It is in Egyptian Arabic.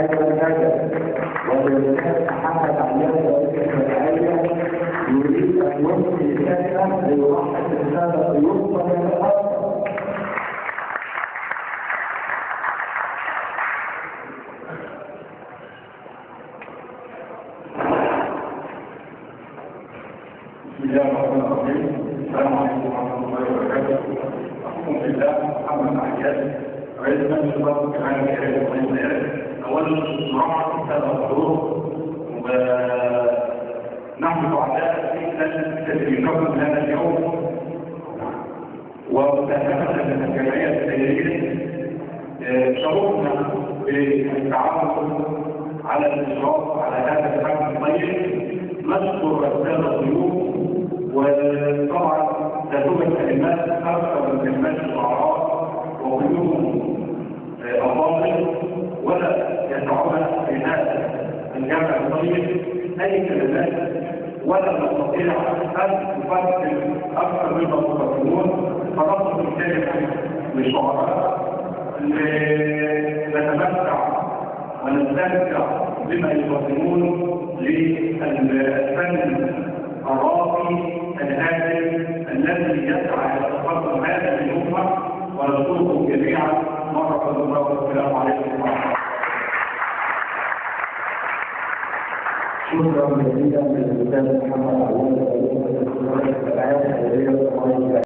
أيمن نجم، وللأستاذ محمد عياد رئيس الجمعية يريد أن يلقي كلمة ليرحب بالسادة الضيوف ويتفضل. بسم الله الرحمن الرحيم. السلام عليكم ورحمة الله وبركاته. أخوكم في الله محمد عياد، رئيس مجلس إدارة الجمعية الخيرية للطيب. أولا نرحب بالسادة الحضور، ونحن سعداء جدا بتشريفكم لنا اليوم ومساهمة الجمعية الخيرية. شرفنا بالتعاون على الإشراف على هذا الحفل الطيب. نشكر السادة الضيوف، وطبعا لا توجد كلمات اكثر من كلمات الشعراء وضيوفهم افاضل، ولا يسعنا في هذا الجمع الطيب اي كلمات، ولا نستطيع ان نفصل اكثر مما تفصلون. فنطلب الكلمة للشعراء لنتمتع ونستمتع بما يقدمون للفن الراقي الهادئ الذي يسعى الى تقدم هذه الامة. ونشكركم جميعا مرة اخرى، والسلام عليكم ورحمة الله. شكرا جزيلا للاستاذ محمد عياد رئيس مجلس إدارة الجمعية الخيرية.